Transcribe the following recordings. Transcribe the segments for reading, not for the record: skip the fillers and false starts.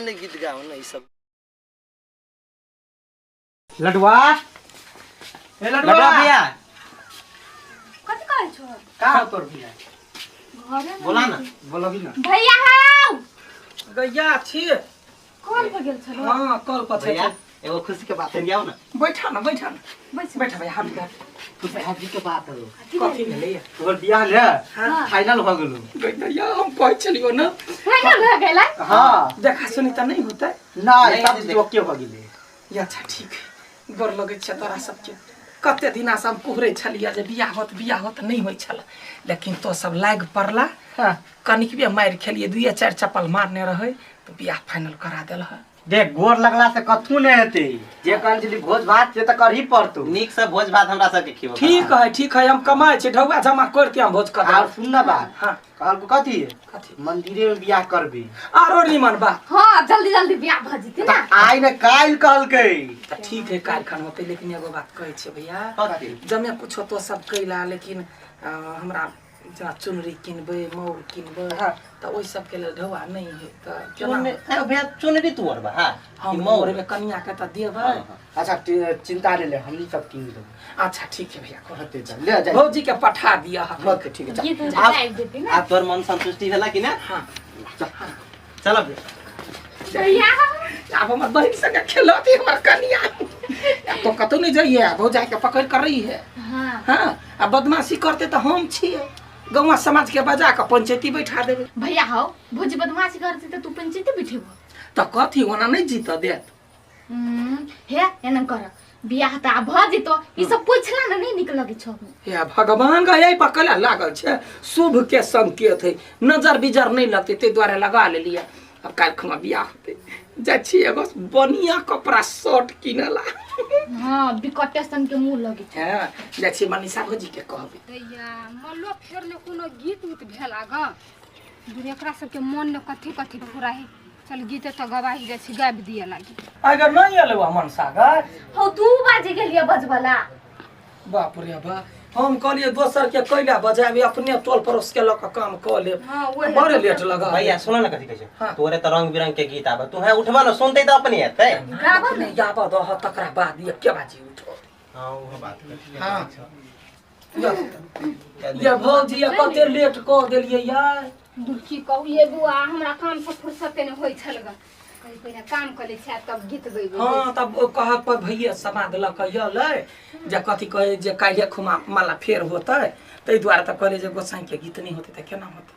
पुराने गीत गाओ ने ई सब। लडुआ, ए लडुआ। लडुआ भैया। कथी कहै छो? का हो तोर भैया? घरे में। बोला ना। बोलबी ना। भैया हौ। गैया छी। कॉल पर गेल छलो। हाँ, कल पर भैया छै। एगो खुशी के बात है, आओ ना। बैठा ना, बैठा ना। बैठ। बैठा भैया, हाथ कर। खुशखबरी के बात हो। कथी भेलैया? तोहर बियाह ने फाइनल भ गेलो। गैया, हम कहै छलियो ना। फाइनल भऽ गेलै? हाँ। देखा सुनी तऽ नहि होतै? नहीं, नहीं, सब चीज देख। ओके भ गेलै। ये अच्छा ठीक है, गोर लगै छै तोरा सबके। कते दिना से हम कुहरै छलियै जे बियाह होत, बियाह होत, नहि होइ छल, लेकिन तो सब लागि पड़ला। हाँ। कनिकबे मारि खेलियै, दुइये चारि चप्पल मारने रहै तऽ बियाह फाइनल करा देल है। देख, गोर लगला से कथू नहीं हेतै, जे कहै छली भोज भात से तऽ करही पड़तौ। नीक से भोज भात हमरा सबके खिबो। ठीक है, ठीक है, हम कमाइ छी, ढौआ जमा करके हम भोज कर। आर सुन ना बात। हाँ। कहलको कथी? कथी? मंदिरे में बियाह करबी। आरो निमन बात। हाँ, जल्दी जल्दी बियाह भऽ जेतै ना। आइ ने काल्हि कहलकै। तऽ ठीक है, काल्हि खन होतै, लेकिन एगो बात कहै छियै भैया। कथी? जमे कुछो तो सब कैला, लेकिन हमरा जेना चुनरी किनबै, मौर किनबै, तऽ ओहि सबके लेल ढौआ नहि है तऽ केना? चुनरी ए भैया, चुनरी तू ओढ़बा? हाँ। हम कि मौर? ओढ़बै, कनिया के तऽ देबै। हाँ, हाँ। अच्छा, चिंता नहीं ले, हमनी सब कीन देबै। अच्छा ठीक है भैया, कह। होतै तऽ ले जाय। भौजी के पठा दिअ। होतै, ठीक है, जा। गीत उत गाबि देतै ना। आब तोहर मन संतुष्टि भेला कि ना? हाँ। चल भैया। भैया। आब हमर बहिन संगे खेलत हमर कनिया। आब तो कतौ नहीं जाइए, भौजाई के पकड़ कर रही है। हाँ। हाँ, आ बदमाशी करते तऽ हम छियै, गौवा समाज के बजा के पंचायती बैठा देबै। भैया हौ, भौजी बदमाशी करते तऽ तू पंचायती बैठेबो? तऽ कथी ओना नहि जीत देत। हे, एना कर, बियाह तऽ आब भऽ जेतो, ई सब पूछला ने नहि नीक लगै छौ। हे भगवान, गे एहि पर कला लागल छै, शुभ के संकेत है, नजर बिजर नहि लगतै, ताहि दुआरे लगा लेलियै। आब काल्हि खुमा बियाह होतै, जाइ छी एगो बढ़िया कपड़ा शर्ट किनला। हाँ, बिकटे सन के मुंह लगै छै। हँ, जाइ छी मनीषा भौजी के कहबै। दैया मल्लो फेर ने कोनो गीत उत भेल आगाँ दूर, एकरा सबके मन ने कथी कथी फुराही। चल, गीत तऽ गवाही जाइ छी, गाबि दिअ लागी। अगर नहीं एलौ अमन सागर? हौ, 2 बाजे गेलियै बजबला। बाप रे बाप, हम कहलियै दोसर के कैला बजाबी, अपने टोल पड़ोस के लऽ कऽ काम कऽ लेब। हाँ, ओहे। बड़े लेट लगा। भैया, सुन ना, कथी कहै छै? हाँ। तोरे तऽ रंग बिरंग के गीत आबे, तू है उठबा ना, सुनते तऽ अपने एतै। गाबऽ ने। नहि आबऽ दह, तकरा बाद एके बाजी उठो। हाँ, ओहो बात कथी। हाँ। ये भौजी, ये कते लेट कऽ देलियै यार। दूर की कहू ये बुआ, हमरा काम से फुर्सते नहि होइ छल ग। कही पहिने काम कऽ लै छी आ तब गीत गैबै। हाँ, तब ओ कहक पर भैया समाद लऽ कऽ अयलै जे कथी कहै जे काल्हि खुमा माला फेर होतै, ताहि दुआरे तऽ कहलियै जे गोसाईं के गीत नहि होतै तऽ केना होतै।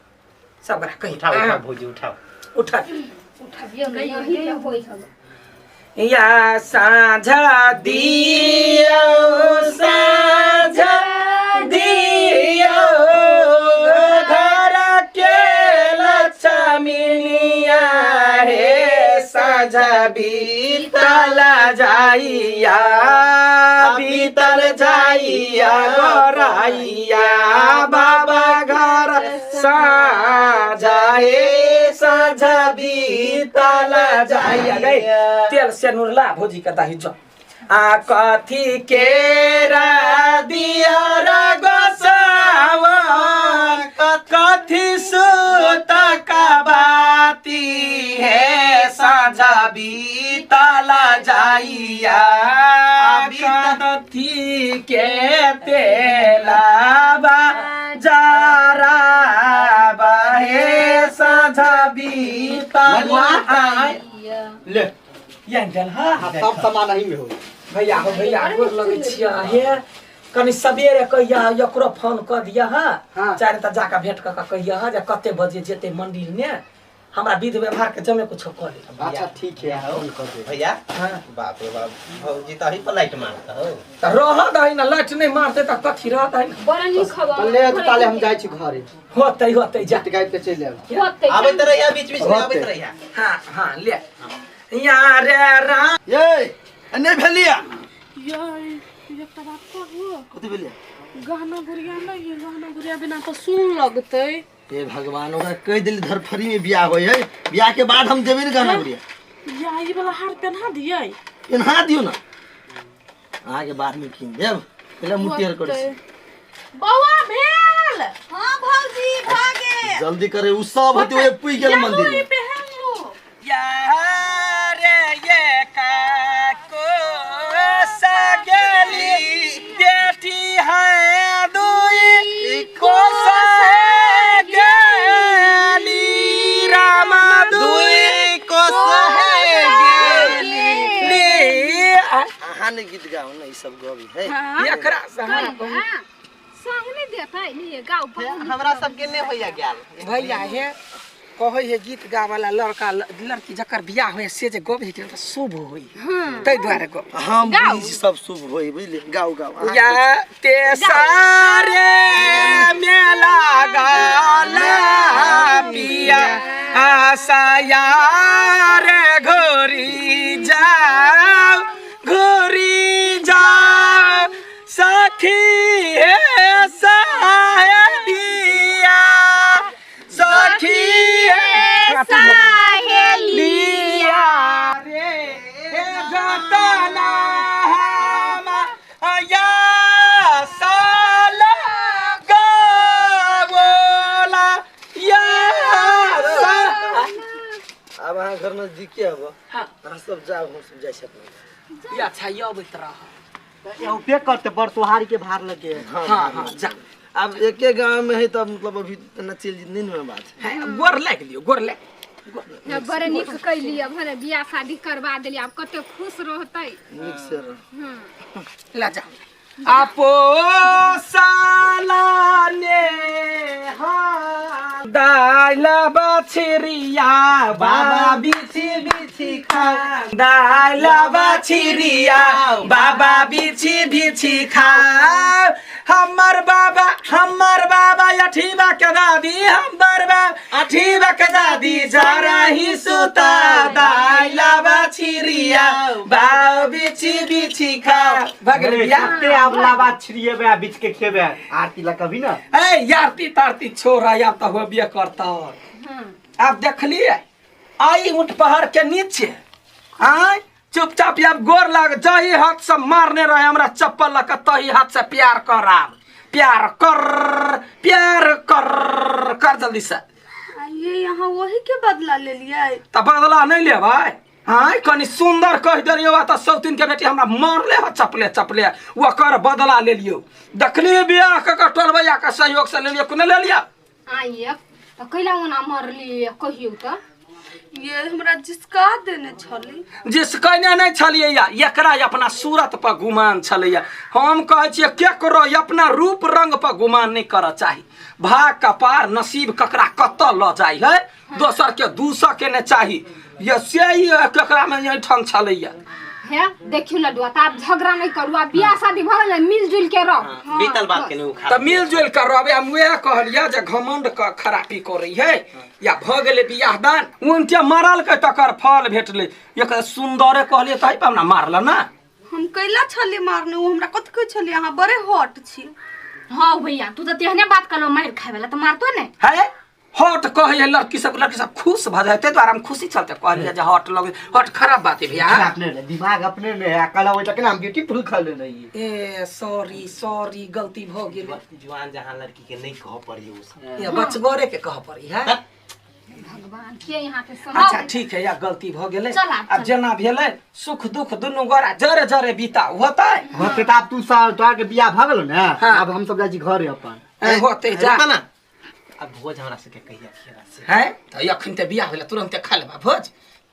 सब गोरा कहि। उठाओ, उठाओ भौजी, उठाओ। उठा। उठबियौ ने, यही के होइ हल। या साँझ दियौ, साँझ दियौ, घर के लक्ष्मीनिया हे, साँझ बीतल जाइया, बीतल जाइया, गोरैया बाबा घर साँझ हे, साँझ बीतल जाइया। गई तेल से नुरला भौजी के दही जो आ कथी के दिया गोसावा, कथी सुत बाती हे, साँझ बीतल जाइया, कथी के तेलाबा जरा हे, साँझ बीतल आय। ले। यान गेल। हाँ। हाँ, सब सामान अही में हो। भैया हो, भैया, गोर लगै छियै हे, कनि सबेरे कहिया एकरो फोन कऽ दिअ। हाँ। हाँ। चारि तऽ जाकऽ भेंट कऽ कऽ कहिया हँ जे कते बजे जेतै मंदिर ने, हमरा विध व्यवहार के जमे कुछो कऽ ले। अच्छा ठीक है, फोन कर दे। भैया। हाँ। बाप रे बाप, भौजी तऽ अही पर लाइट मारता हो। तऽ रहऽ दही ने, लाइट नहि मारतै तऽ कथी रहऽ दही ने। बड़ा नीक हवा। तऽ ले ताले, हम जाइ छी घरे। होतै होतै, जा। गीत गाबि के चलि आयब। होतै। आबैत रहिया, बीच बीच में आबैत होतै। रहिया। हाँ हाँ, ले यहाँ रे राम। ये नहीं भेलिया। ये एकटा बात कहू? कथी भेलिया? गहना गुड़िया नहीं है, गहना गुड़िया बिना तऽ सुन लगतै। हे भगवान, ओकरा कहि देली धरफड़ी में बियाह होय है, बियाह के बाद हम देबै ने गहना गुड़िया। या ई वाला हार पेन्हा दियै? पेन्हा दियौ ने, अहाँके बाद में कीन देब, पहिले मुटियर करै छी। बौआ भेल? हाँ भौजी, भऽ गेल। जल्दी करे, उ सब होते ओए पुइ गेल या मंदिर ई में। पहन लू। या ने गीत गाओ ने ई सब गबी है। एकरा से हाँ, हाँ, संग नहीं देतै नहीं गाओ बहुत नीक। हमरा सबके नहि होइया गेल भैया हे कहै है गीत गावला लड़का लड़की जकर बियाह होय से जे गबै है तऽ शुभ होई, ताहि दुआरे गबै। हम बुझै छी सब शुभ होई, बुझलियै? गाओ गाओ अहाँ। या ते सारे मेला गाला पिया आशा यार घोरी जाओ घोरी जाओ सखी हे सहेलिया सखी हे सहेलिया रे हे जतना हम या साला गवला या साला। आब अहाँ घर नजदीके हब। हाँ। अहाँ सब जाओ, हम सब जाइ छी अपना घर। या अच्छा यो अबैत रह। एहू पे करते बड़ सोहारी के भार लगे। हाँ। हाँ हाँ जा। आब एके गाँव में है तब मतलब अभी इतना चलि नहीं ने बात है गोर लागि लियौ, गोर लागि। ना, बड़ नीक कैली, अब हने बियाह शादी करवा देली, आब कते खुश रहतै। नीक से रह। ला जा आपो साला ने दाइला बाछिरिया बाबा बिछि बिछि खा दाइला बाछिरिया बाबा बिछि बिछि खा हमर बाबा हमर बाबा अठीबा के दादी हमर बाबा अठीबा के दादी जरा ही सुता दाइला बाछिरिया बाबा बिछि बिछि खा भगल बिया। कते आब लाबा छिड़िएबे आ बीच के खेबे आरती ला कभी ना। ए यारती तारती छोरा या तो होबे करता। आप देखलिए आई ऊँट पहाड़ के नीचे आय चुपचाप आब गोर लाग जही हाथ से मारने रहे हमरा चप्पल लग तही हाथ से प्यार कर आब प्यार कर प्यार कर कर जल्दी से। ये यहाँ वही के बदला ले लिया। त बदला नहीं लेबै हाँ कनी सुंदर कह देलियो त सौतीन के बेटी हमरा मारले ह चपले चपले ओकर बदला ले लियो। देखलिए बियाह के टोलबैया के सहयोग से ले लियो कोने ले लिया। आइए त कैला ओना मरली कहियो त ये हमरा जिसका देने छली। जिसकने नहीं छलियै या एकरा अपना सूरत पर गुमान छलैया। हम कहै छियै केकरो अपना रूप रंग पर गुमान नहीं करऽ चाही। भाग कपार नसीब ककरा कतऽ लऽ जाइ है दोसर के दूसर के ने चाही ये से ही केकरा में यही ठंग छलैया। हे देखियो लडुआ त आब झगड़ा नहीं करू, आब बियाह शादी भऽ गेलै मिलजुल के रह। बीतल बात के नहीं उखाड़ त मिलजुल के रहबै। हम वएह कहलियै जे घमंड के खरापी करै है या भऽ गेलै बियाह दान उनटे मरल के तकर फल भेटलै। एक सुंदरे कहलियै तहि पर हमरा मारल ना। हम कैला छली मारने, ओ हमरा कथि कहै छली अहाँ बड़े हॉट छी। हाँ भैया तू त तेहने बात करलो मार खाए वाला त मारतो ने है हॉट कहै है लड़की सब लड़की सब खुश भऽ जाइ ताहि दुआरे हम खुशी चलते कहलियै जे हॉट लगे हॉट खराब बात है भैया। अपने ने दिमाग अपने ने है कल ओइ तक ना हम ब्यूटीफुल खा लेने रहिए। ए सॉरी सॉरी गलती भऽ गेल। जुआन जहां लड़की के नहीं कह पड़ी उ सब ये बचगरे के कह पड़ी है भगवान के यहाँ के सब। अच्छा ठीक है या गलती भऽ गेलै। चल आब, आब जेना भेलै सुख दुख दुनू गोरा जरे जरे बीता होतै। होतै त आब तू सब तोरा के बियाह भऽ गेलौ ने। हाँ। आब हम सब जाइ छी घरे अपन। ए, होतै जा रुका ना अब भोज हमरा सबके कहिया खेला से है त अखन त बियाह भेलै तुरंत खा लेबा भोज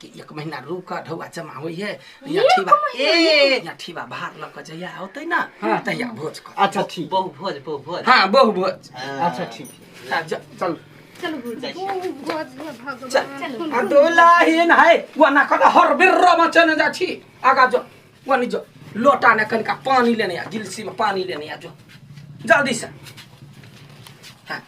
कि एक महीना रुक ढौआ जमा होइ है या ठीबा ए या ठीबा भार लऽ कऽ जहिया होतै ना तहिया भोज कर। अच्छा ठीक। बहु भोज बहु भोज। हाँ बहु भोज। अच्छा ठीक। हाँ, जा। चल चल बहु भोज हे भगवान। आ दुलाहिन है वना कत हर बिर्रो में चने जा छी आगा जो वनी जो लोटा ने कनिका पानी लेने आ गिलसी में पानी लेने आ जो जल्दी से। हाँ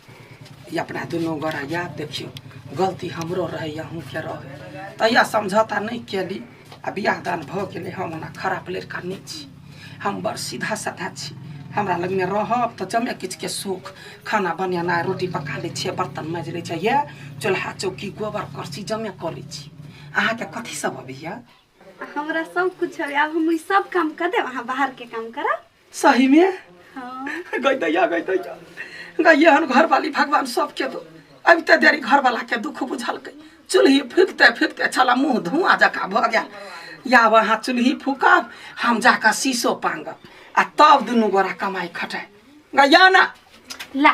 ये अपना दुनू गोरा याद देखियो गलती हमरो रहे या अहूँ के रहे तैया समझौता नहीं केली आ बियाह दान भऽ गेलै। हम ओना खराब लड़का नहीं छी, हम बड़ सीधा साधा छी। हमरा लगमे रहब तऽ जमे किछु के सुख खाना बनेनाइ रोटी पका लै छियै बर्तन माजि लै छियै चूल्हा चौकी गोबर करसी जमे कऽ लै छी। अहाँके कथी सब अबैया? हमरा सब कुछ अबैया, आब हम ई सब काम कऽ देब, अहाँ बाहर के काम करब। सही में? हाँ। गई दैया गई दैया गई एहन घरवाली भगवान सबके दो। अबिते देरी घरवाला के दुख बुझलकै चूल्ही फूकते फूकते छला मुँह धुआं जकाँ भऽ गेल। या अहाँ चूल्ही फूकब हम जाकऽ शीशो पांगब आ तब दुनू गोरा कमाइ खटाइ। गैया ना ला